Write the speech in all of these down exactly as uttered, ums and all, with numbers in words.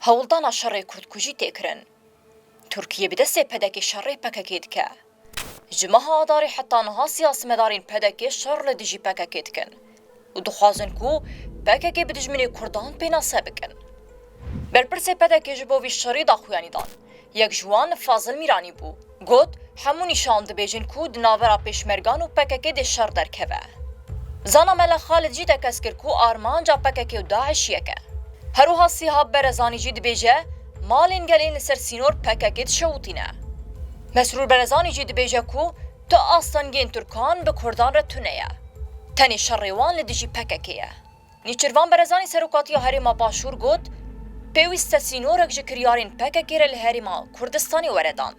Hewldana şerê kurdkujî tê kirin. Tirkiye bi destê P D K şerê P K K dike. Ji meha Adarê heta niha siyasmedarên P D K şer li dijî P K K dikin û dixwazin ku P K K bi dijminê Kurdan pênase bikin. Berpirsê P D K ji bo vî şerî daxuyanî dan. Yek ji wan Fazil Mîranî bû. Got, hemû nîşan dibêjin ku di navbera pêşmergan û P K K de şer derkeve. Zana Mele Xalid jî tekez kir ku armanca P K K û DAIŞ yek e. Her wiha Sihab Berezanî jî dibêje, malên gelên li ser sînor P K K dişewitîne. Mesrûr Berezanî jî dibêje ku tu astengên Tirkan bi Kurdan re tune ye. Tenê şerê wan li dijî P K K ye. Nîçirvan Berezanî Serokatiya Herêma Başûr got, pêwîst e sînorek ji kiryarên P K K re li Herêma Kurdistanê were dan.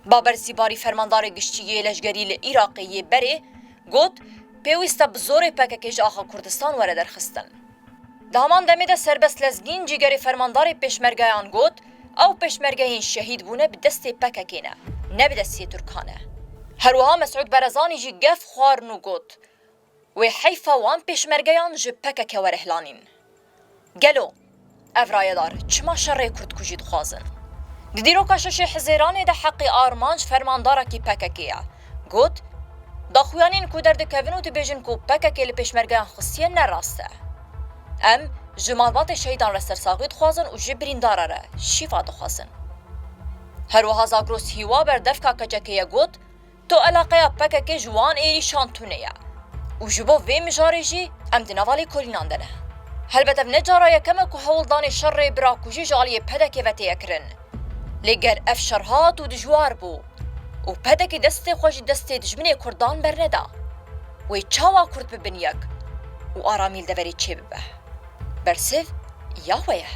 Baber Sîbarî Fermandarê Giştî yê Leşgerî li Iraqê yê berê got, pêwîst e bi zorê P K K ji axa Kurdistan were derxistin. Di heman demê de Serbest Lezgîn cîgerê fermandarê pêşmergeyan got, ew pêşmergeyên şehîd bûne bi destê P K K ne, ne bi destê Tirkan e. Her wiha Mesûd Berezanî jî gef xwarin û got, wê heyfa wan pêşmergeyan ji P K K were hilanîn. Gelo ev rayedar çima şerê kurdkujî dixwazin? Di dîroka şeşê Hizêranê de heqê armanc fermandarekî P K K ye. Got, daxuyaniyên ku derdikevin û dibêjin ku P K K li pêşmergeyan xistiye ne rast e. Em ji malbatê şehîdan re sersaxî dixwazin û ji birîndara re şîfa dixwazin. Her wiha Zagros Hîwa berdevka K C K'ê ye got, tu eleqeya P K K ji wan êrîşan tune ye û ji bo vê mijarê jî em di nava lêkolînan de ne. Helbet ev ne cara yekem e ku hewldanê şerê birakujî ji aliyê P D K ve tê kirin. Lê ger ev şer hat û dijwar bû û P D K destê xwe ji destê dijminê Kurdan berneda, wê çawa Kurd bibin yek û aramî li deverê çêbibe? Bersiv ya we ye.